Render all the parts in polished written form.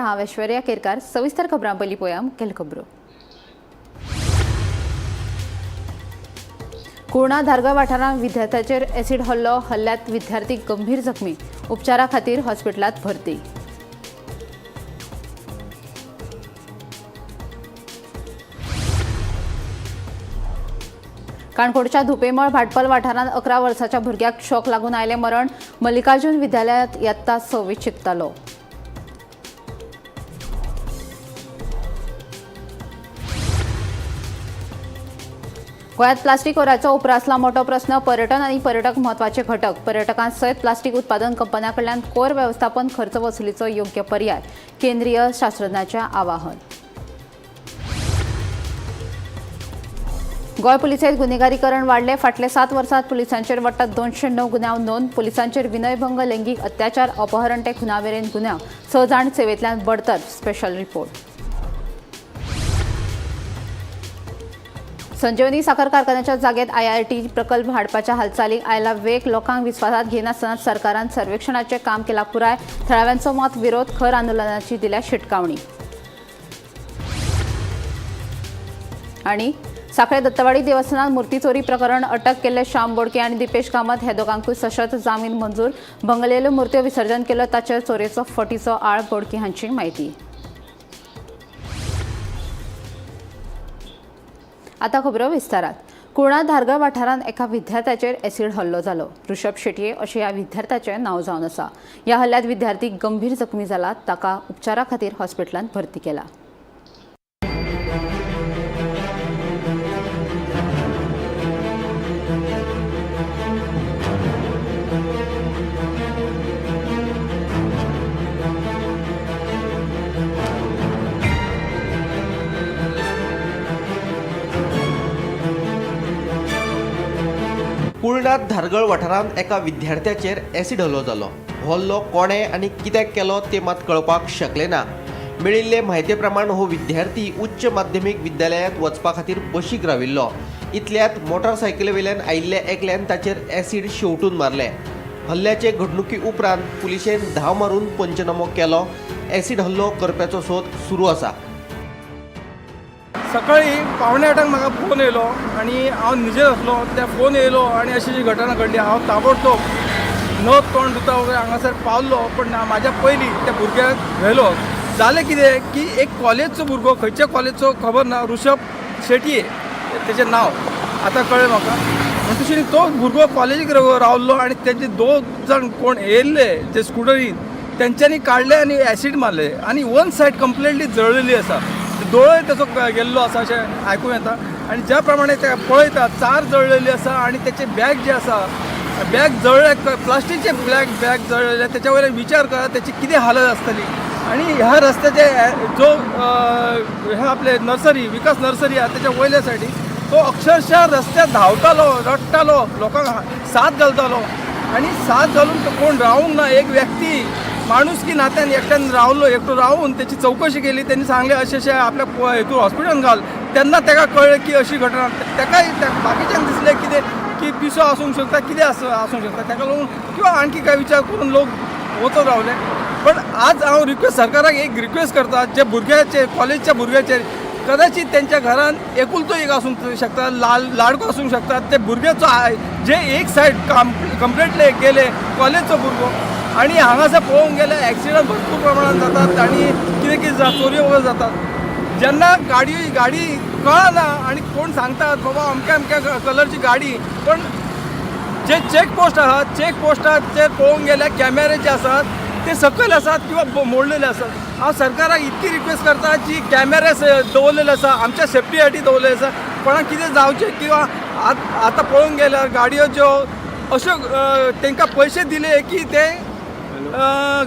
हांव ऐश्वर्या केरकार. सविस्तर खबरां पयलीं पळोवया मुखेल खबरो. कुर्णा धारगळ वाठारांत विद्यार्थ्याचेर एसिड हल्लो. हल्ल्यांत विद्यार्थी गंभीर जखमी, उपचारा खातीर हॉस्पिटलांत भरती. काणकोणच्या धुपेमळ भाटपल वाठारांत 11 वर्साच्या भुरग्याक शॉक लागून आयलें मरण. मल्लिकार्जुन विद्यालयांत यत्ता 6वीत शिकतालो. गोंयांत प्लास्टीक कोराचो उप्रासला मोटो प्रस्न. पर्यटन आनी पर्यटक म्हत्वाचे घटक. पर्यटकां सयत प्लास्टीक उत्पादन कंपन्यां कडल्यान कोर वेवस्थापन खर्च वसुलीचो योग्य पर्याय, केंद्रीय शास्त्रज्ञांचें आवाहन. गोंय पुलिसेंत गुन्हेगारीकरण वाडलें. फाटल्या 7 वर्सांत पुलिसांचेर वट्ट 209 गुन्यांव नोंद. पुलिसांचेर विनयभंग, लैंगीक अत्याचार, अपहरण ते खुना मेरेन गुन्यांव. 6 जाण सेवेंतल्यान बडतर्फ. Special report. संजीवनी साखर कारखान्याच्या जागेत आयआयटी प्रकल्प हाडपाच्या हालचालीक आयला वेग. लोकांक विस्वासात घेनासतना सरकारान सर्वेक्षणाचें काम केलां पुराय. थळाव्यांचो मत विरोध, खर आंदोलनाची दिल्या शिटकावणी. आनी साखळे दत्तवाडी देवस्थानात मूर्ती चोरी प्रकरण अटक केल्ले श्याम बोडके आनी दीपेश कामत हे दोगांकूय सशर्त जामीन मंजूर. भंगलेल्यो मूर्त्यो विसर्जन केल्यो ताचेर चोरयेचो फटीचो आळ, बोडके हांची म्हायती. आता खबरो विस्तारात. कुर्णा धारगळ वाठारांत एका विद्यार्थ्याचेर एसिड हल्लो जालो. ऋषभ शेटये अशें ह्या विद्यार्थ्याचें नांव जावन आसा. ह्या हल्ल्यांत विद्यार्थी गंभीर जखमी जाला. ताका उपचारा खातीर हॉस्पिटलांत भरती केला. कुर्णात धारगळ वाठारांत एका विद्यार्थ्याचेर एसिड हल्लो जालो. हल्लो कोणें आनी कित्याक केलो तें मात कळपाक शकलें ना. मेळिल्ले म्हायती प्रमाण हो विद्यार्थी उच्च माध्यमीक विद्यालयांत वचपा खातीर बशीक राविल्लो. इतल्यांत मोटारसायकली वयल्यान आयिल्ल्या एकल्यान ताचेर एसिड शेंवटून मारलें. हल्ल्याचे घडणुकी उपरांत पुलिशेन धांव मारून पंचनामो केलो. एसिड हल्लो करप्याचो सोद सुरू आसा. सकाळी 7:45 म्हाका फोन येयलो आनी हांव न्हिजेर आसलो. त्या फोन येयलो आनी अशी जी घटना घडली. हांव ताबडतोब नथ तोंड धुता वगैरे हांगासर पावलो, पण म्हाज्या पयलीं त्या भुरग्याक व्हेलो. जालें कितें की एक कॉलेजचो भुरगो, खंयच्या कॉलेजचो खबर ना, ऋषभ शेटये तेजें नांव आतां कळ्ळें म्हाका. म्हणटकीर तो भुरगो कॉलेजीक रावल्लो आनी तेजे दोग जाण कोण येयल्ले जे स्कुटरीन, तेंच्यांनी काडले आनी एसीड मारले आनी वन सायड कंप्लिटली जळलेली आसा. दोळोय ताचो गेल्लो आसा अशें आयकूंक येता. आनी ज्या प्रमाणे ते पळयता, चार जळलेली आसा आनी तेचे बॅग जे आसा, बॅग जळ्ळे, प्लास्टीकचे ब्लॅक बॅग जळलेले. तेच्या वयल्यान विचार करा तेची कितें हालत आसतली. आनी ह्या रस्त्याचे जो हे आपले नर्सरी, विकास नर्सरी आहा तेच्या वयल्या सायडीक तो अक्षरशः रस्त्यार धांवतालो, रडटालो, लोकांक साथ घालतालो आनी साथ घालून तो कोण रावूंक ना. एक व्यक्ती माणुसकी नात्यान एकट्यान रावलो, एकटो रावून त्याची चौकशी केली. त्यांनी सांगले अशें अशें आपल्या हेतून हॉस्पिटलान घाल. तेन्ना ताका कळ्ळें की अशी घटना. ताकाय बाकीच्यांक दिसलें कितें की पिसो आसूंक शकता, कितें आसूंक शकता, ताका लागून किंवा आणखी काय विचार करून लोक वचत रावले. पण आज हांव रिक्वेस्ट सरकाराक एक रिक्वेस्ट करता, जे भुरग्याचे कॉलेजच्या भुरग्याचेर कदाचित त्यांच्या घरान एकुलतो एक आसूंक शकता, लाडको आसूंक शकता. ते भुरग्याचो जे एक सायड कंप्लिटली गेले कॉलेजचो भुरगो. आनी हांगासर पळोवंक गेल्यार एक्सिडंट भरपूर प्रमाणात जातात आनी कितें कितें चोरयो वगैरे जातात. जेन्ना गाडी कळना आनी कोण सांगतात बाबा अमक्या अमक्या कलरची गाडी, पण जे चेक पोस्ट आहात, चेक पोस्टाचेर पळोवंक गेल्यार कॅमेरे जे आसात ते सकयल आसात किंवा मोडलेले आसात. हांव सरकाराक इतकी रिक्वेस्ट करता, जी कॅमेरे दवरलेले आसा आमच्या सेफ्टी साठी दवरलेले आसा, कोणाक कितें जावचें किंवा आतां पळोवंक गेल्यार गाडयो ज्यो अश्यो तांकां पयशे दिले की ते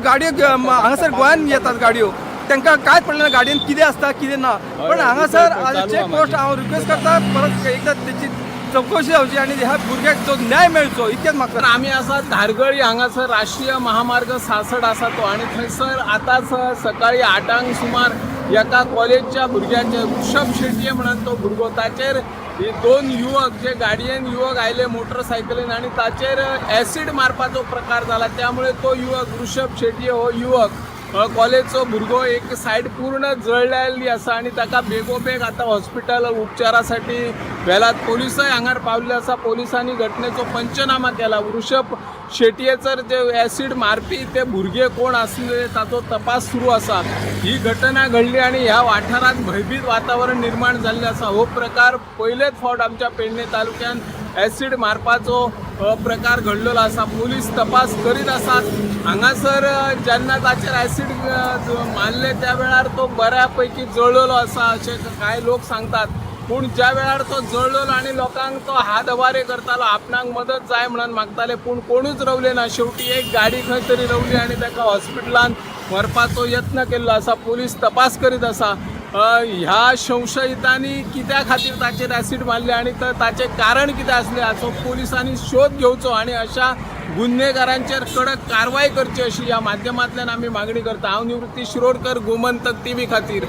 गाडयो हांगासर गोंयान येतात गाडयो, तांकां कांय पडलें ना गाडयेन कितें आसता कितें ना. पण हांगासर चेक पोस्ट हांव रिक्वेस्ट करता, परत एकदां तेची चवकशी जावची आनी ह्या भुरग्याक जो न्याय मेळचो इतकेंच म्हाका. आमी आसा धारगळी, हांगासर राष्ट्रीय महामार्ग 66 आसा तो, आनी थंयसर आतांच सकाळी 8 सुमार एका कॉलेजच्या भुरग्याचेर, ऋषभ शेटये म्हणून तो भुरगो, ताचेर हे दोन युवक जे गाडयेन युवक आयले मोटरसायकलीन आनी ताचेर एसीड मारपाचो प्रकार जाला. त्यामुळे तो युवक ऋषभ शेटये हो युवक कॉलेजचो भुरगो एक सायड पूर्ण जळलेली आसा आनी ताका बेगोबेग आतां हॉस्पिटल उपचारासाठी व्हेलात. पोलिसय हांगार पावल्ले आसा. पोलिसांनी घटनेचो पंचनामा केला. वृषभ शेटयेचर जे एसीड मारपी ते भुरगे कोण आसले ताचो तपास सुरू आसा. ही घटना घडली आनी ह्या वाठारांत भंयभीत वातावरण निर्माण जाल्लें आसा. हो प्रकार पयलेच फावट आमच्या पेडणे तालुक्यांत एसीड मारपाचो प्रकार घडलेलो आसा. पोलीस तपास करीत आसात. हांगासर जेन्ना ताचेर एसीड मारले त्या वेळार तो बऱ्या पैकी जळलेलो आसा अशें कांय लोक सांगतात. पूण ज्या वेळार तो जळलेलो आनी लोकांक तो हात अवारे करतालो, आपणाक मदत जाय म्हणून मागताले, पूण कोणूच रवले ना. शेवटी एक गाडी खंय तरी रवली आनी ताका हॉस्पिटलान व्हरपाचो यत्न केल्लो आसा. पोलीस तपास करीत आसा. ह्या संशयितांनी कित्या खातीर ताचेर एसीड मारले आनी ताचें कारण कितें आसलें हाचो पोलिसांनी शोध घेवचो आनी अशा गुन्हेगारांचेर कडक कारवाय करची अशी ह्या माध्यमांतल्यान आमी मागणी करता. हांव निवृत्ती शिरोडकर, गोमंतक टीव्ही खातीर.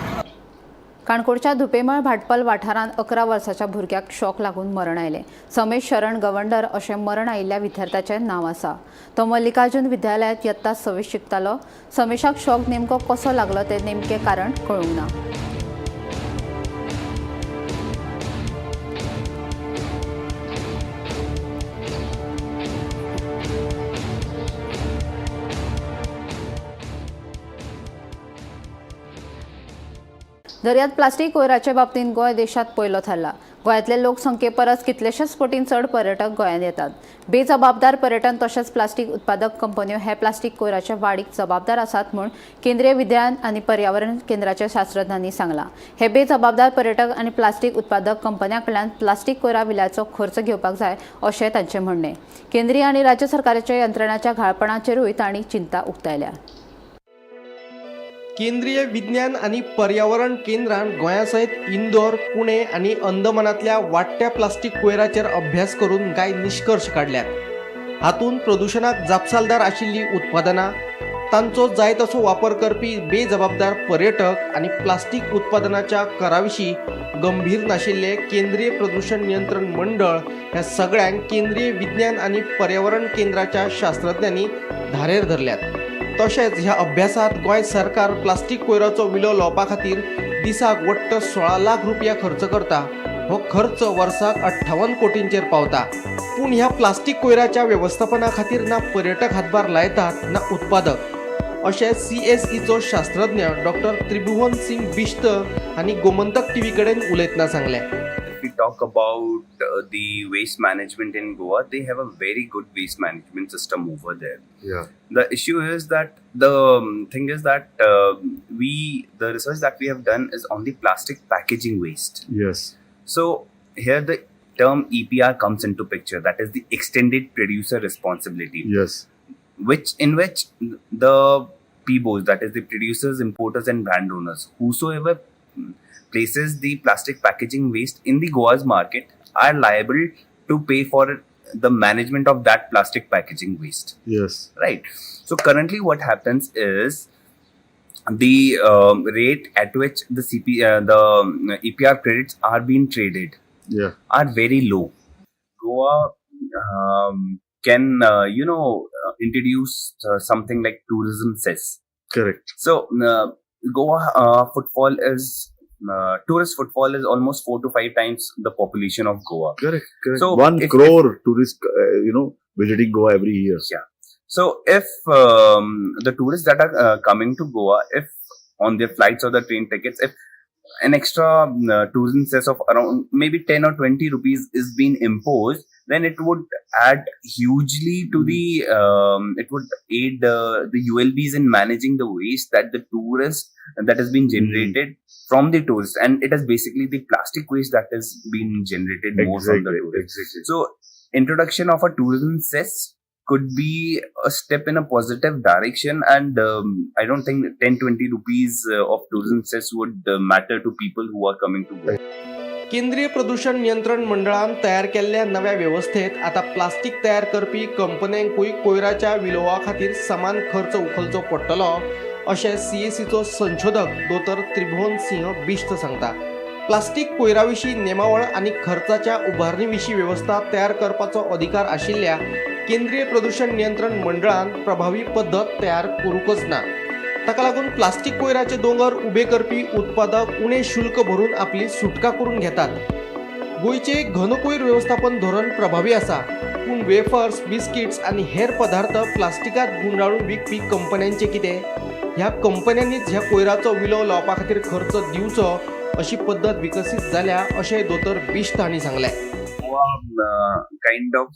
काणकोणच्या धुपेमळ भाटपल वाठारांत 11 वर्साच्या भुरग्याक शॉक लागून मरण आयलें. समेश शरण गवंडर अशें मरण आयिल्ल्या विद्यार्थ्याचें नांव आसा. तो मल्लिकार्जुन विद्यालयांत यत्ता 26 शिकतालो. समेशाक शॉक नेमको कसो लागलो तें नेमकें कारण कळूंक ना. दर्यांत प्लास्टीक कोयराचे बाबतींत गोंय देशांत पयलो थारला. गोंयांतले लोकसंख्ये परस कितलेशेच पटीन चड पर्यटक गोंयांत येतात. बेजबाबदार पर्यटन तशेंच प्लास्टीक उत्पादक कंपन्यो हे प्लास्टीक कोयराचे वाडीक जबाबदार आसात म्हूण केंद्रीय विज्ञान आनी पर्यावरण केंद्राच्या शास्त्रज्ञांनी सांगलां. हे बेजबाबदार पर्यटक आनी प्लास्टीक उत्पादक कंपन्यां कडल्यान प्लास्टीक कोयरा विल्याचो खर्च घेवपाक जाय अशें तांचें म्हणणें. केंद्रीय आनी राज्य सरकाराच्या यंत्रणाच्या घाळपणाचेरूय तांणी चिंता उक्तायल्या. केंद्रीय विज्ञान आनी पर्यावरण केंद्रान गोंया सयत इंदोर, पुणे आनी अंदमानांतल्या वाडट्या प्लास्टीक कोयराचेर अभ्यास करून कांय निश्कर्श काडल्यात. हातूंत प्रदुशणाक जापसालदार आशिल्लीं उत्पादनां, तांचो जाय तसो वापर करपी बेजबाबदार पर्यटक आनी प्लास्टीक उत्पादनाच्या करा विशीं गंभीर नाशिल्ले केंद्रीय प्रदूशण नियंत्रण मंडळ ह्या सगळ्यांक केंद्रीय विज्ञान आनी पर्यावरण केंद्राच्या शास्त्रज्ञांनी धारेर धरल्यात. तशेंच ह्या अभ्यासात गोंय सरकार प्लास्टीक कोयराचो विलो लावपा खातीर दिसाक वट्ट 16 लाख रुपया खर्च करता. हो खर्च वर्साक 58 कोटींचेर पावता. पूण ह्या प्लास्टीक कोयराच्या वेवस्थापना खातीर ना पर्यटक हातभार लायतात ना उत्पादक, अशें CSEचो शास्त्रज्ञ डॉक्टर त्रिभुवन सिंग बिश्त आनी गोमंतक टीव्ही कडेन उलयतना सांगलें. If we talk about the waste management in Goa, they have a very good waste management system over there. Yeah. The issue is that the thing is that the research that we have done is on the plastic packaging waste. Yes. So here the term EPR comes into picture. That is the extended producer responsibility. Yes. Which in which the PBOs, that is the producers, importers and brand owners, whosoever places the plastic packaging waste in the Goa's market are liable to pay for the management of that plastic packaging waste. Yes. Right. So currently what happens is the rate at which the the EPR credits are being traded are very low. Goa can introduce something like tourism cess. Correct. So Goa footfall is tourist footfall is almost 4 to 5 times the population of Goa. Correct. Correct. So 1 crore tourists, visiting Goa every year. Yeah. So if the tourists that are coming to Goa, if on their flights or the train tickets, if an extra tourism cess of around maybe 10 or 20 rupees is being imposed, then it would add hugely to the, it would aid the ULBs in managing the waste that the tourist that has been generated from the tourist. And it is basically the plastic waste that is being generated more from the tourist. Exactly. So introduction of a tourism cess could be a step in a positive direction, and I don't think 10-20 rupees of tourism cess would matter to people who are coming to Goa. केंद्रीय प्रदूषण नियंत्रण मंडळान तयार केल्ल्या नव्या वेवस्थेत आता plastic तयार करपी कंपन्यांकूय कोयराच्या विलोवा खातीर समान खर्च उखलचो पडटलो अशें CSEचो संशोधक दोतोर त्रिभुवन सिंह बिश्त सांगता. प्लास्टीक कोयरा विशीं नेमावळ आनी खर्चाच्या उबारणी विशीं वेवस्था तयार करपाचो अधिकार आशिल्ल्या केंद्रीय प्रदूषण नियंत्रण मंडळान प्रभावी पद्दत तयार करूंकच ना. ताका लागून प्लास्टीक कोयराचे दोंगर उबे करपी उत्पादक उणें शुल्क भरून आपली सुटका करून घेतात. गोंयचे घन कोयर वेवस्थापन धोरण प्रभावी आसा, पूण वेफर्स, बिस्किट्स आनी हेर पदार्थ प्लास्टिकात गुंडाळून विकपी कंपन्यांचें कितें? ह्या कंपन्यांनीच ह्या कोयराचो विलो लावपा खातीर खर्च दिवचो अशी पद्दत विकसीत जाल्या अशें दोतोर बिश्त हांणी सांगलें. Goa kind of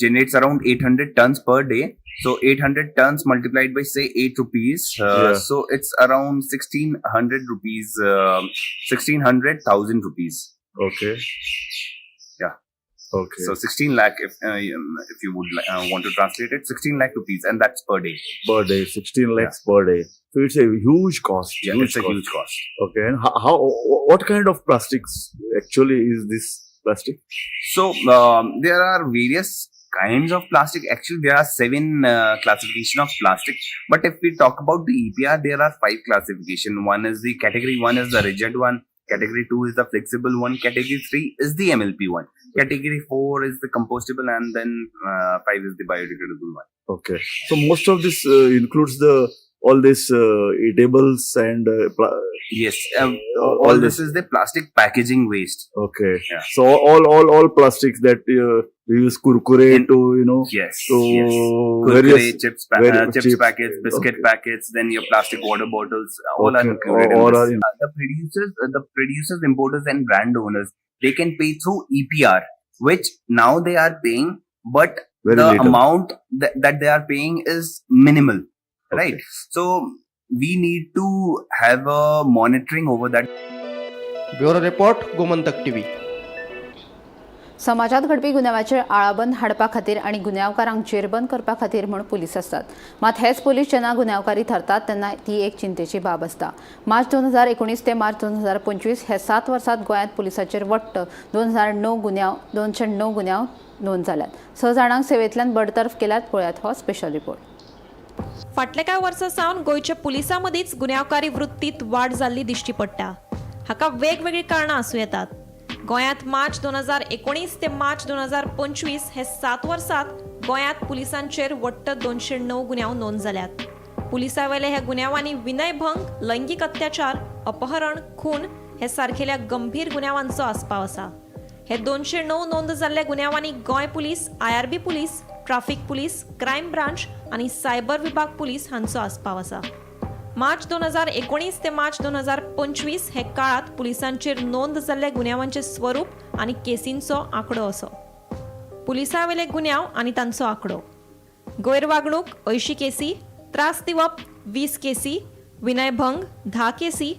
generates around 800 tons per day. So 800 tons multiplied by, say, 8 rupees. So it's around 1600 rupees, 1600,000 rupees. Yeah. So 16 lakh, if you would want to translate it, 16 lakh rupees, and that's per day. Per day, 16 lakhs per day. So it's a huge cost. Yeah, huge it's a cost. Huge cost. Okay, and how what kind of plastics actually is this plastic? So there are various kinds of plastic. Actually, there are seven classification of plastic. But if we talk about the EPR, there are five classification. One is the category one is the rigid one. Category two is the flexible one. Category three is the MLP one. Category four is the compostable, and then five is the biodegradable one. Okay, so most of this includes the all this edibles and Yes, all all this is the plastic packaging waste. Okay. Yeah. So all plastics that we use Kurkure In- to Yes. to yes. Kurkure, various chips chips. packets, biscuit packets, then your plastic water bottles, all are included in All this. are in. The producers, importers, and brand owners, they can pay through EPR, which now they are paying, but Very the little. Amount that they are paying is minimal, right? So we need to have a monitoring over that. Bureau report, Gomantak TV. समाजात घडपी गुन्यांवाचेर आळाबंद हाडपा खातीर आनी गुन्यांवकारांक जेरबंद करपा खातीर म्हूण police आसतात. मात हेच पुलीस जेन्ना गुन्यांवकारी थारतात तेन्ना ती एक चिंतेची बाब आसता. मार्च 2019 ते मार्च 2025 ह्या 7 वर्सात गोंयांत पुलिसांचेर वट्ट 2009 गुन्यांव, 209 गुन्यांव नोंद जाल्यात. स जाणांक सेवेंतल्यान बडतर्फ केल्यात. पळयात हो स्पेशल रिपोर्ट. फाटल्या कांय वर्सां सावन गोंयच्या पुलिसां मदींच गुन्यांवकारी वृत्तींत वाड जाल्ली दिश्टी पडटा. हाका वेगवेगळीं कारणां आसूं येतात. गोंयांत मार्च 2019 ते मार्च 2025 हे 7 वर्सात गोंयांत पुलिसांचेर वट्ट 209 गुन्यांव नोंद जाल्यात. पुलिसांवेल्या ह्या गुन्यांवांनी विनयभंग, लैंगीक अत्याचार, अपहरण, खून हे सारखेल्या गंभीर गुन्यांवांचो आस्पाव आसा. हे 209 नोंद जाल्ल्या गुन्यांवांनी गोंय police, IRB police, traffic police, crime branch आनी सायबर विभाग पुलीस हांचो आस्पाव आसा. मार्च 2019 ते मार्च 2025 हे काळांत पुलिसांचेर नोंद जाल्ल्या गुन्यांवांचें स्वरूप आनी केसींचो आंकडो असो. पुलिसांवेले गुन्यांव आनी तांचो आंकडो: गैरवागणूक 80 केसी, त्रास दिवप 20 केसी, विनयभंग 10 केसी,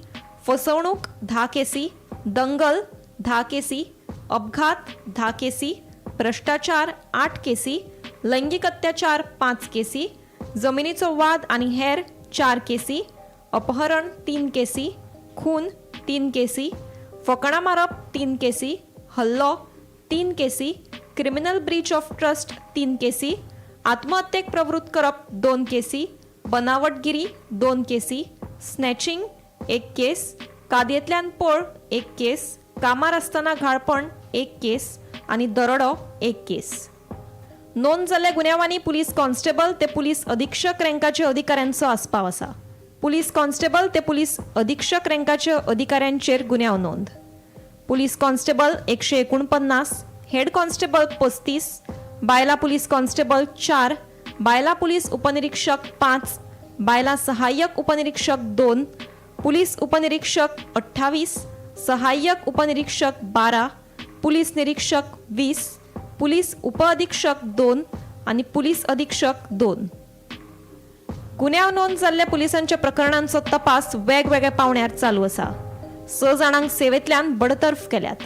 फसवणूक 10 केसी, दंगल 10 केसी, अपघात 10 केसी, भ्रष्टाचार 8 केसी, लैंगीक अत्याचार 5 केसी, जमिनीचो वाद आनी हेर 4 केसी, अपहरण 3 केसी, खून 3 केसी, फकाणां मारप 3 केसी, हल्लो 3 केसी, क्रिमिनल ब्रीच ऑफ ट्रस्ट 3 केसी, आत्महत्येक प्रवृत्त करप 2 केसी, बनावटगिरी 2 केसी, स्नॅचिंग 1 केस, कादयेंतल्यान पळ 1 केस, कामार आसतना घाळपण 1 केस आनी दरोडो 1 केस. नोंद जाल्ल्या गुन्यांवांनी पुलीस कॉन्स्टेबल ते पुलीस अधीक्षक रँकाचे अधिकाऱ्यांचो आस्पाव आसा. पुलीस कॉन्स्टेबल ते पुलीस अधीक्षक रँकाच्या अधिकाऱ्यांचेर गुन्यांव नोंद: पुलीस कॉन्स्टेबल 149, हेड कॉन्स्टेबल 35, बायलां पुलीस कॉन्स्टेबल 4, बायलां पुलीस उपनिरीक्षक 5, बायलां सहाय्यक उपनिरीक्षक 2, पुलीस उपनिरीक्षक 28, सहाय्यक उपनिरीक्षक 12, पुलीस निरीक्षक 20, पुलीस उपअधीक्षक 2 आनी पुलीस अधीक्षक 2. गुन्यांव नोंद जाल्ल्या पुलिसांच्या प्रकरणांचो तपास वेगवेगळ्या पावंड्यार चालू आसा. स जाणांक सेवेंतल्यान बडतर्फ केल्यात.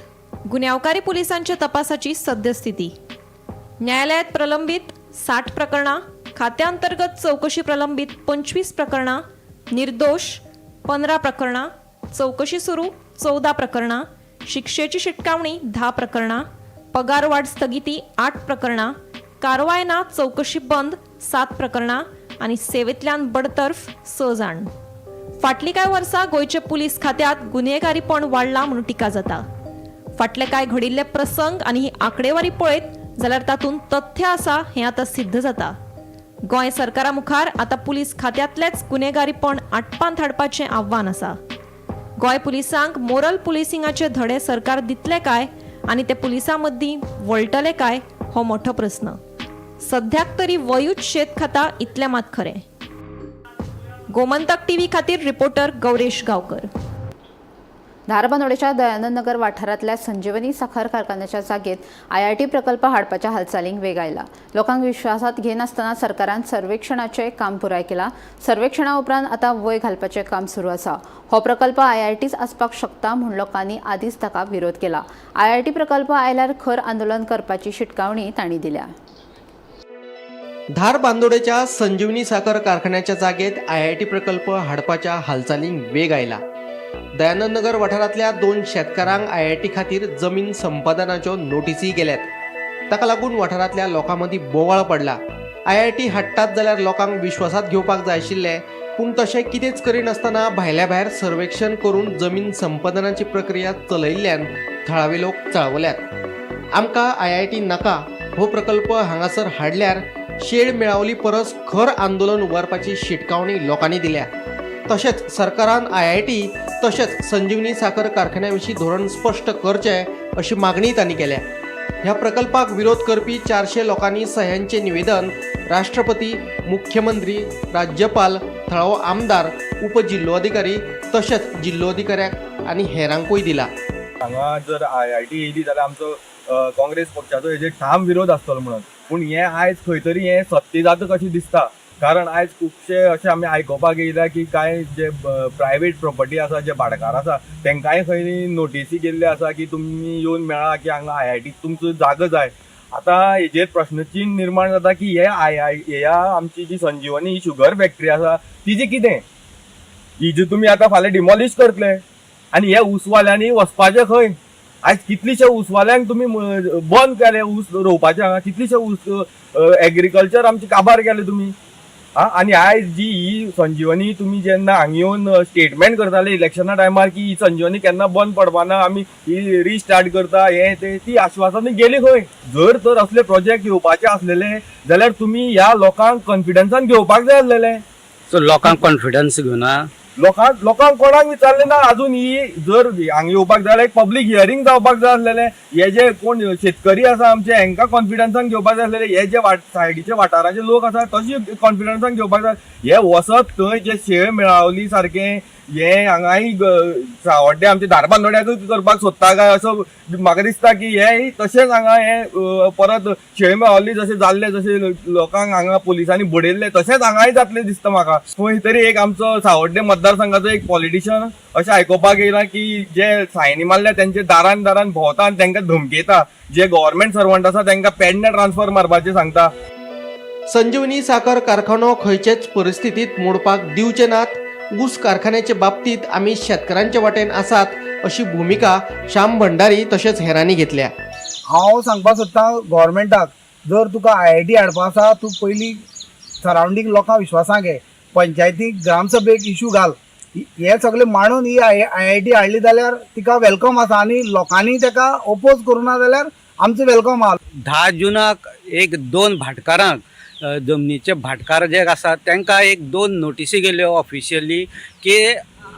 गुन्यांवकारी पुलिसांच्या तपासाची सद्यस्थिती: न्यायालयात प्रलंबित 60 प्रकरणां, खात्यांतर्गत चौकशी प्रलंबित 25 प्रकरणां, निर्दोष 15 प्रकरणां, चौकशी सुरू 14 प्रकरणां, शिक्षेची शिटकावणी 10 प्रकरणां, पगारवाढ स्थगिती 8 प्रकरणां, कारवाय ना, चौकशी बंद 7 प्रकरणां आनी सेवेंतल्यान बडतर्फ स जाण. फाटलीं कांय वर्सां गोंयच्या पुलीस खात्यांत गुन्हेगारीपण वाडलां म्हणून टिका जाता. फाटले कांय घडिल्ले प्रसंग आनी ही आंकडेवारी पळयत जाल्यार तातूंत तथ्य आसा हें आतां सिद्ध जाता. गोंय सरकारा मुखार आतां पुलीस खात्यांतलेच गुन्हेगारीपण आटपांत हाडपाचें आव्हान आसा. गोंय पुलिसांक मोरल पुलिसिंगाचे धडे सरकार दितले काय आनी ते पुलिसां मदीं वळटले काय हो मोठो प्रस्न. सध्याक तरी वयूच शेत खाता इतलें मात खरें. गोमंतक टीव्ही खातीर रिपोर्टर गौरेश गांवकर. धारबांदोडेच्या दयानंद नगर वाठारांतल्या संजीवनी साखर कारखान्याच्या जागेत आयआयटी प्रकल्प हाडपाच्या हालचालींक वेग आयला. लोकांक विश्वासात घेनासतना सरकारान सर्वेक्षणाचें काम पुराय केलां. सर्वेक्षणा उपरांत आतां वय घालपाचें काम सुरू आसा. हो प्रकल्प आयआयटीच आसपाक शकता म्हूण लोकांनी आदींच ताका विरोध केला. आयआयटी प्रकल्प आयल्यार खर आंदोलन करपाची शिटकावणी तांणी दिल्या. धारबांदोडेच्या संजीवनी साखर कारखान्याच्या जागेत आयआयटी प्रकल्प हाडपाच्या हालचालींक वेग आयला. दयानंद नगर वाठारांतल्या 2 शेतकारांक आयआयटी खातीर जमीन संपादनाच्यो नोटीसी गेल्यात. ताका लागून वाठारांतल्या लोकां मदीं बोवाळ पडला. आयआयटी हाडटात जाल्यार लोकांक विश्वासात घेवपाक जाय आशिल्लें, पूण तशें कितेंच करिनासतना भायल्या भायर सर्वेक्षण करून जमीन संपादनाची प्रक्रिया चलयिल्ल्यान थळावे लोक चाळवल्यात. आमकां आयआयटी नाका हो प्रकल्प हांगासर हाडल्यार शेळ मेळावली परस खर आंदोलन उबारपाची शिटकावणी लोकांनी दिल्या. तशेंच सरकारान आयआयटी तशेंच संजीवनी साखर कारखान्या विशीं धोरण स्पश्ट करचें अशी मागणी तांणी केल्या. ह्या प्रकल्पाक विरोध करपी 400 लोकांनी सह्यांचें निवेदन राष्ट्रपती, मुख्यमंत्री, राज्यपाल, थळावो आमदार, उपजिल्लोधिकारी तशेंच जिल्लोधिकाऱ्याक आनी हेरांकूय दिला. हांगा जर आयआयटी येयली जाल्यार आमचो काँग्रेस पक्षाचो हेजेर ठाम विरोध आसतलो म्हणून, पूण हें आयज खंय तरी हें सत्य जाता कशें दिसता. कारण आयज खुबशे अशें आमी आयकुपाक येयला की कांय जे प्रायवेट प्रोपर्टी आसा, जे भाटकार आसा तेंकांय खंय नोटीसी गेल्ले आसा की तुमी येवन मेळा की हांगा आयआयटी तुमचो जागो जाय. आतां हेजेर प्रश्नचिन्न निर्माण जाता की हे ह्या आमची जी संजीवनी ही शुगर फॅक्टरी आसा तिजी कितें, ही जी तुमी आतां फाल्यां डिमॉलिश करतले आनी हे ऊसवाल्यांनी वचपाचें खंय? आयज कितलीशे ऊसवाल्यांक तुमी बंद केले ऊस रोवपाचे, हांगा कितलीशे ऊस एग्रीकल्चर आमचे काबार केले तुमी. आं, आनी आयज जी ही संजीवनी तुमी जेन्ना हांगा येवन स्टेटमेंट करताले इलेक्शना टायमार की ही संजीवनी केन्ना बंद पडपाना, आमी ही रिस्टार्ट करता, हें तें, ती आश्वासनां गेली खंय? जर तर असले प्रोजेक्ट येवपाचे आसलेले जाल्यार तुमी ह्या लोकांक कॉन्फिडन्सान घेवपाक जाय आसलेले. सो लोकांक कॉन्फिडन्स घेवना, लोकांक कोणाक विचारलें ना अजून. ही जर हांगा येवपाक जाय जाल्यार एक पब्लीक हियरींग जावपाक जाय आसलेलें. हे जे कोण शेतकरी आसा आमचे हेंकां कॉन्फिडन्सान घेवपाक जाय आसलेले. हे जे सायडीचे वाठाराचे लोक आसा तशे कॉन्फिडन्सान घेवपाक जाय. हे वचत थंय जे शेळ मेळावली सारकें हे हांगाय सावड्डे आमचे धारबांदोड्याकूय करपाक सोदता काय असो म्हाका दिसता की हे तशेंच हांगा हे परत शेळ मेळावली जशें जाल्लें, जशें लोकांक हांगा पुलिसांनी बडयल्लें तशेंच हांगाय जातलें दिसता म्हाका. खंय तरी एक आमचो सावड्डे मतदारसंघाचो एक पॉलिटिशियन अशें आयकुपाक येयलां की जे सायनी मारल्या तेंचे दारान दारान भोंवता आनी तेंकां धमकयता, जे गव्हर्मेंट सर्वंट आसा तेंकां पेडणे ट्रान्सफर मारपाचें सांगता. संजीवनी साखर कारखानो खंयचेच परिस्थितीत मोडपाक दिवचे नात. ऊस कारखान्याचे बाबतीत आमी शेतकारांचे वाटेन आसात अशी भुमिका श्याम भंडारी तशेंच हेरांनी घेतल्या. हांव सांगपाक सोदतां गव्हर्मेंटाक, जर तुका आयआयटी हाडपा आसा तूं पयलीं सरावंडींग लोकांक विश्वासाक घे, पंचायतीक ग्रामसभेक इशू घाल, हे सगळे मांडून ही आयआयटी हाडली जाल्यार तिका welcome आसा आनी लोकांनी ताका ओपोज करूं ना जाल्यार आमचो welcome आहा. 10 जुनाक 1-2 भाटकारांक, जमनीचे भाटकार जे आसात तांकां 1-2 नोटिसी गेल्यो ऑफिशियली की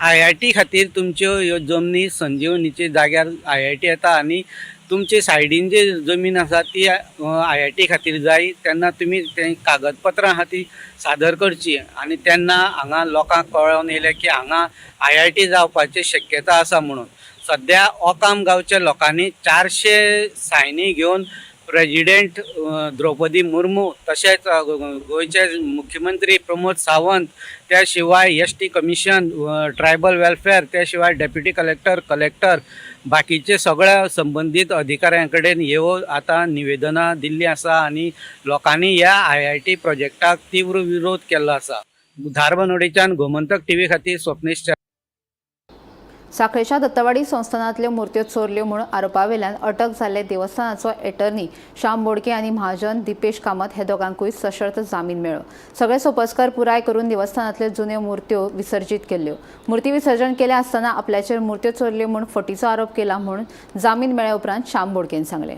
आयआयटी खातीर तुमच्यो ह्यो जमनी संजीवनीचे जाग्यार आयआयटी येता आनी तुमचे सायडीन जे जमीन आसा ती आयआयटी खातीर जाय, तेन्ना तुमी ते कागदपत्रां आहा ती सादर करची. आनी तेन्ना हांगा लोकांक कळोन येयलें की हांगा आयआयटी जावपाची शक्यता आसा म्हणून. सद्या ओकाम गांवच्या लोकांनी 400 सायनी घेवन प्रेजिडेंट द्रौपदी मुर्मू तशेंच गोंयचे मुख्यमंत्री प्रमोद सावंत, त्या शिवाय ST commission, tribal welfare, त्या शिवाय डेप्युटी कलेक्टर, कलेक्टर, बाकीचे सगळ्या संबंदीत अधिकाऱ्यां कडेन ह्यो आतां निवेदनां दिल्लीं आसा आनी लोकांनी ह्या आयआयटी प्रोजेक्टाक तीव्र विरोध केल्लो आसा. धारबांदोडेच्यान गोमंतक टीव्ही खातीर स्वप्नेश. साखळेच्या दत्तवाडी संस्थानांतल्यो मूर्त्यो चोरल्यो म्हूण आरोपावेल्यान अटक जाल्ले देवस्थानाचो एटर्नी श्याम बोडके आनी महाजन दीपेश कामत हे दोगांकूय सशर्त जामीन मेळ्ळो. सगळे सोपस्कर पुराय करून देवस्थानांतल्यो जुन्यो मूर्त्यो विसर्जीत केल्ल्यो. मूर्ती विसर्जन केल्या आसतना आपल्याचेर मूर्त्यो चोरल्यो म्हूण फटीचो आरोप केला म्हूण जामीन मेळ्ळ्या उपरांत श्याम बोडकेन सांगलें.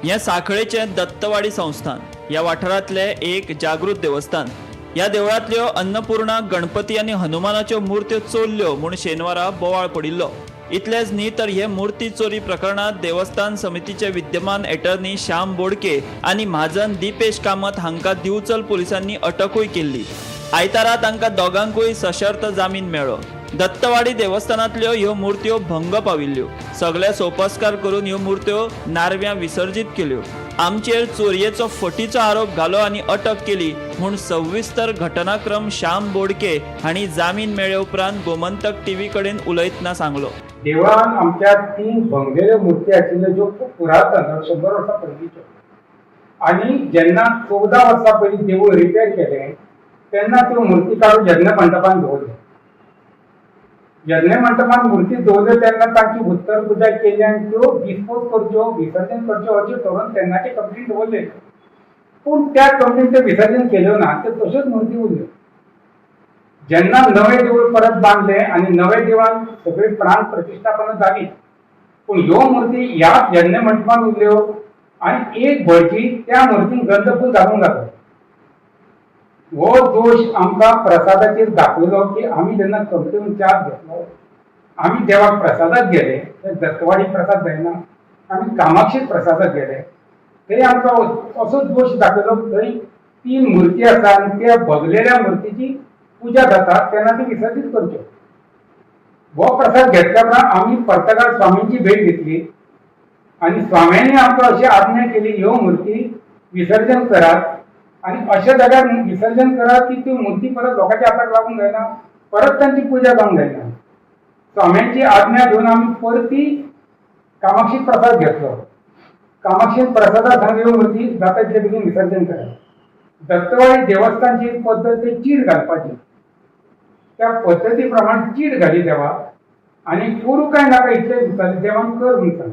हें साखळेचें दत्तवाडी संस्थान. ह्या वाठारांतले एक जागृत देवस्थान. ह्या देवळांतल्यो अन्नपूर्णा, गणपती आनी हनुमानाच्यो मूर्त्यो चोरल्यो म्हूण शेनवारा बोवाळ पडिल्लो. इतलेंच न्ही तर हे मूर्ती चोरी प्रकरणांत देवस्थान समितीचे विद्यमान एटर्नी श्याम बोडके आनी म्हाजन दीपेश कामत हांकां दिवचल पुलिसांनी अटकूय केल्ली. आयतारा तांकां दोगांकूय सशर्त जामीन मेळ्ळो. दत्तवाडी देवस्थानांतल्यो ह्यो मूर्त्यो भंग पाविल्ल्यो. सगळे सोपस्कार करून ह्यो मूर्त्यो नारव्यां विसर्जीत केल्यो. आमचेर चोरयेचो फटीचो आरोप घालो आनी अटक केली म्हूण सविस्तर घटनाक्रम श्याम बोडके हांणी जामीन मेळ्ळे उपरांत गोमंतक टीव्ही कडेन उलयतना सांगलो. देवळान आमच्या तीन भंगलेल्यो मुर्ती आशिल्ल्यो, ज्यो खूब पुरातन, 100 वर्सां पयलींच्यो. आनी जेन्ना 14 वर्सां पयलीं देवूळ रिपेर केलें तेन्ना त्यो मुर्ती काडून यज्ञ मंडपान दवरल्यो. यज्ञ मंडपान मुर्ती दवरल्यो तेन्ना तांची उत्तर पुजा केली आनी त्यो डिस्पोज करच्यो, विसर्जन करच्यो अशें ठरोवन तेन्नाचे कमिटीन दवरले. पूण त्या कमिटीन त्यो विसर्जन केल्यो ना, त्यो तश्योच मुर्ती उरल्यो. जेन्ना नवें देवूळ परत बांदलें आनी नव्या देवळान सगळी प्राण प्रतिश्ठापना जाली, पूण ह्यो मुर्ती ह्याच यज्ञ मंडपान उरल्यो आनी एक भटजी त्या मुर्तीक गंधफूल घालूंक लागलो. हो दोश आमकां प्रसादाचेर दाखयलो की आमी जेन्ना कमिटीन चार्ज घेतलो, आमी देवाक प्रसादाक गेले, दत्तवाडी प्रसाद जायना, आमी कामाक्षीक प्रसादाक गेले, थंय आमकां असो दोश दाखयलो. थंय तीन मुर्ती आसा आनी त्या भगलेल्या मुर्तीची पुजा जाता तेन्ना ती विसर्जीत करच्यो. हो प्रसाद घेतल्या उपरांत आमी पर्तगाळ स्वामींची भेट घेतली आनी स्वाम्यांनी आमकां अशी आज्ञा केली, ह्यो मुर्ती विसर्जन करात आनी अशा जाग्यार विसर्जन करात की त्यो मुर्ती परत लोकांच्या हाताक लागूंक जायना, परत तांची पुजा जावंक जायना. स्वाम्यांची आज्ञा घेवन आमी परती कामाक्षी प्रसाद घेतलो. कामाक्षी प्रसादा सांग ह्यो मुर्ती जाता तितले बेगीन विसर्जन करात. दत्तवाडी देवस्थानची एक पद्दत, ते चीट घालपाची. त्या पद्दती प्रमाण चीट घाली देवाक आनी करूं काय नाका इतलें विचारलें, देवान कर म्हूण सांगलें.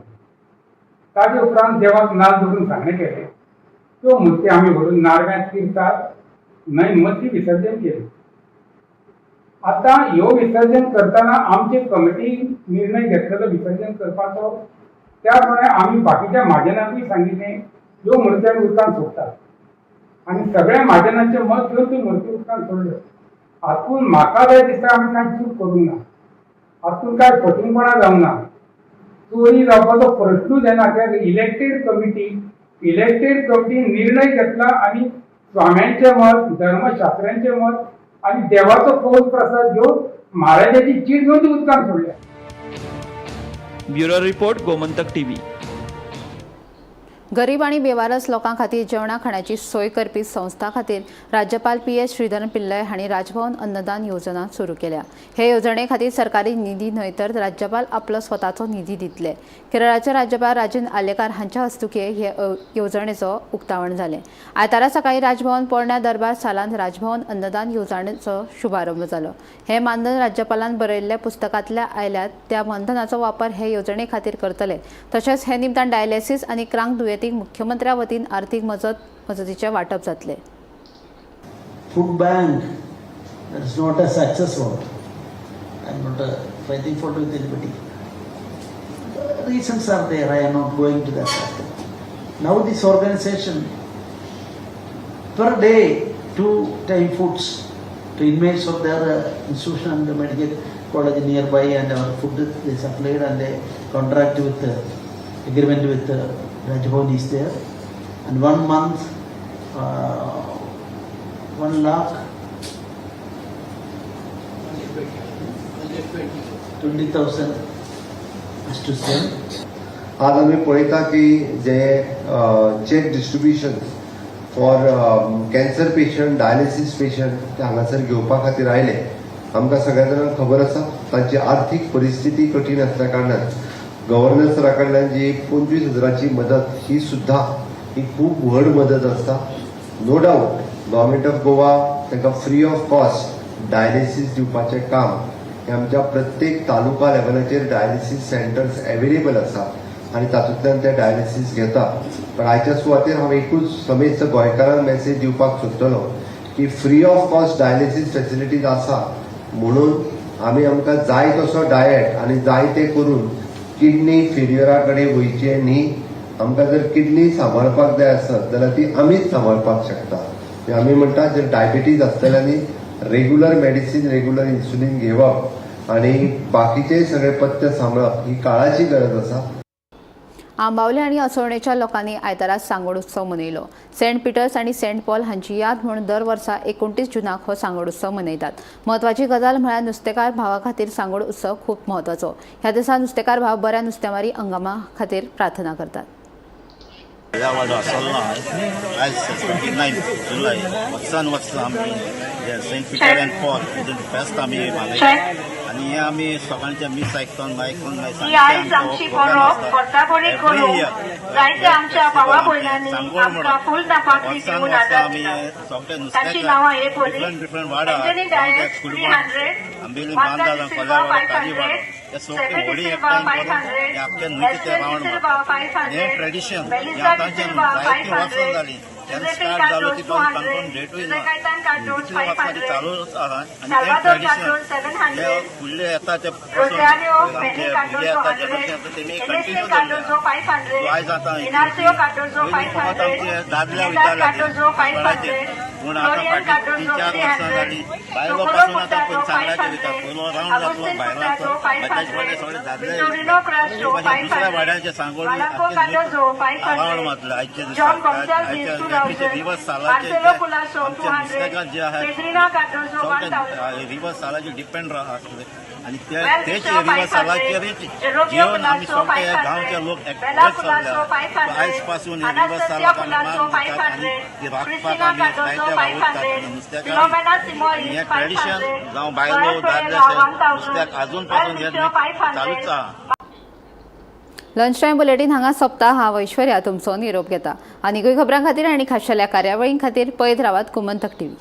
ताजे उपरांत देवाक नाल्ल दवरून सांगणें केलें. त्यो मुर्ती आमी व्हरून नारव्यांत तिर्थार न्हंय मदीं विसर्जन केली. आतां ह्यो विसर्जन करतना आमचे कमिटी निर्णय घेतलेलो विसर्जन करपाचो, त्या प्रमाणे आमी बाकीच्या म्हाजनांकूय सांगिल्लें, ह्यो मुर्ती आमी उदकांत सोडटात आनी सगळ्या म्हाजनांचें मत घेवन त्यो मुर्ती उदकांत सोडल्यो. हातूंत म्हाका जाय दिसता आमी कांय चूक करूंक ना, हातूंत कांय फटींगपणां जावंक ना, चोरी जावपाचो प्रश्नूच येना, कित्याक इलेक्टेड कमिटी निर्णय घेतला आनी स्वाम्यांचें मत, धर्मशास्त्र्यांचें मत आनी देवाचो कौल प्रसाद घेवन, महाराजाची चीट घेवन ती उदकांत सोडल्या. Bureau report, Gomantak TV. गरीब आनी बेवारस लोकां खातीर जेवणा खाण्याची सोय करपी संस्था खातीर राज्यपाल पी एस श्रीधरन पिल्लय हांणी राजभवन अन्नदान योजना सुरू केल्या. हे येवजणे खातीर सरकारी निधी न्हय तर राज्यपाल आपलो स्वताचो निधी दितले. केरळाचे राज्यपाल राजेंद्र आर्लेकार हांच्या हस्तुकीं हे येवजणेचो उक्तावण जालें. आयतारा सकाळी राजभवन पोरण्या दरबार सालांत राजभवन अन्नदान येवजणेचो शुभारंभ जालो. हे मानधन राज्यपालान बरयल्ल्या पुस्तकांतल्या आयल्यात. त्या मानधनाचो वापर हे येवजणे खातीर करतले. तशेंच हे निमतान डायलिसीस आनी क्रांक दुयेंतींक मुख्यमंत्र्या वतीन आर्थीक मजतीचें वांटप जातलें. Food bank, that is not a success vote. I'm not fighting fault with anybody. The reasons are there, I am not going to that aspect. Now this organization, per day, two time foods to inmates of their institution and the medical college nearby, and our food they supplied, and a contract with, agreement with Raj Bhavan is there. And one month, 1,20,000 has to send. आज आमी पळयता की जे cheque distribution for cancer patient, dialysis patient ते हांगासर घेवपा खातीर आयले. आमकां सगळ्या जाणांक खबर आसा, तांची आर्थीक परिस्थिती कठीण आसल्या कारणान गव्हर्नर सरा कडल्यान जी 25 हजाराची मदत, ही सुद्दां ही खूब व्हड मदत आसता. No doubt, Government of Goa तांकां फ्री ऑफ कॉस्ट डायलिसीस दिवपाचें काम हें आमच्या प्रत्येक तालुका लेवलाचेर डायलिसीस सेंटर्स एवेलेबल आसा आनी तातूंतल्यान ते डायलिसीस घेता. पण आयच्या सुवातेर हांव एकूच समेस्त गोंयकारांक मेसेज दिवपाक सोदतलो की free of cost dialysis facilities आसा म्हणून आमी आमकां जाय तसो डायट आनी जाय तें करून किडनी फेल्युअरा कडेन वयचें न्ही. आमकां जर किडनी सांबाळपाक जाय आसत जाल्यार ती आमीच सांबाळपाक शकता. आमी म्हणटा जर डायबिटीज आसतल्यांनी रेगुलर मेडिसीन, रेगुलर इन्सुलीन घेवप आनी बाकीचे सगळे पथ्य सांबाळप ही काळाची गरज आसा. आंबावले आनी असोळणेच्या लोकांनी आयतारा सांगोड उत्सव मनयलो. सेंट पिटर्स आनी सेंट पॉल हांची याद म्हूण दर वर्सा 29 जुनाक हो सांगोड उत्सव मनयतात. म्हत्वाची गजाल म्हळ्यार नुस्तेकार भावा खातीर सांगोड उत्सव खूब म्हत्वाचो. ह्या दिसा नुस्तेकार भाव बऱ्या नुस्तेमारी हंगामा खातीर प्रार्थना करतात. आयज 29 जुलय वर्सान वर्स आमी सेंट पिटर अँड पॉल फेस्त आमी मनयतात आनी हे आमी सगळ्यांचे मीस आयकून आयकून वर्सान वर्सा आमी सगळे नुस्त्याक डिफरंट डिफरंट वाडा, कुडबण, आंबेली, बांदा, कोल्यावाडो, काजीवाडो हे सगळे व्हडी एकठांय करून हे आख्खे न्हंयचे ते रावंड मारतात. हें ट्रेडिशन हें आतांचें जायतीं वर्सां जालीं. जेन्ना स्टार्ट जालो ती काणकोण डेटूय ना, इतले वर्सां ती चालूच आसा आनी हें ट्रेडिशन हे फुडले येता ते पासून आमचे भुरगे येता, जनरेशन येता, तेमी कंटिन्यू दवरले. आयज आतां पयलीं फकत आमचे दादले वयताले सांगोडाचेर, पूण आतां फाटलीं 3-4 वर्सां जालीं बायलो पासून आतां पयलीं सांगडाचेर वयता. पयलो रावंड जातलो बायलांचो, ताचे फाटले सगळे दादले वयता. दुसऱ्या वाड्याचे सांगोड रावंड मारतले आयच्या दिसा. आयच्या रिवर्स सालाचे आमचे नुस्तेकार जे आहात सगळे रिवर्स सालाचेर डिपेंड आसले आनी तेच रिवर्स सालाचेरच घेवन आमी सगळे गांवचे लोक एकठांय सरले. आयज पासून हे रिवर्स सालाक आमी मान दितात आनी ती राखपाक आमी जायते वावुरतात आनी नुस्तेकार हें ट्रेडिशन जावं बायलो दादले नुस्त्याक आजून पासून हें चालूच आहा. लंच टायम बुलेटीन हांगा सोंपता. हांव ऐश्वर्या तुमचो निरोप घेता. आनीकूय खबरां खातीर आनी खाशेल्या कार्यावळीं खातीर पळयत रावात गोमंतक टीव्ही.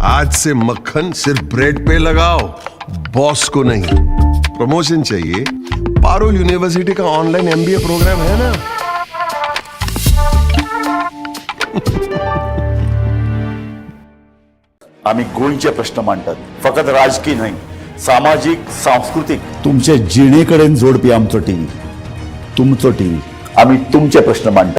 आज से मक्खन सिर्फ ब्रेड पे लगाओ, बॉस को नहीं. प्रमोशन चाहिए? पारुल यूनिवर्सिटी का ऑनलाइन एमबीए प्रोग्राम है ना. आमी गोंयचे प्रश्न मांडटात, फकत राजकीय न्हय, सामाजीक, सांस्कृतीक, तुमचे जिणे कडेन जोडपी आमचो टीव्ही, तुमचो टीव्ही. आमी तुमचे प्रश्न मांडटात.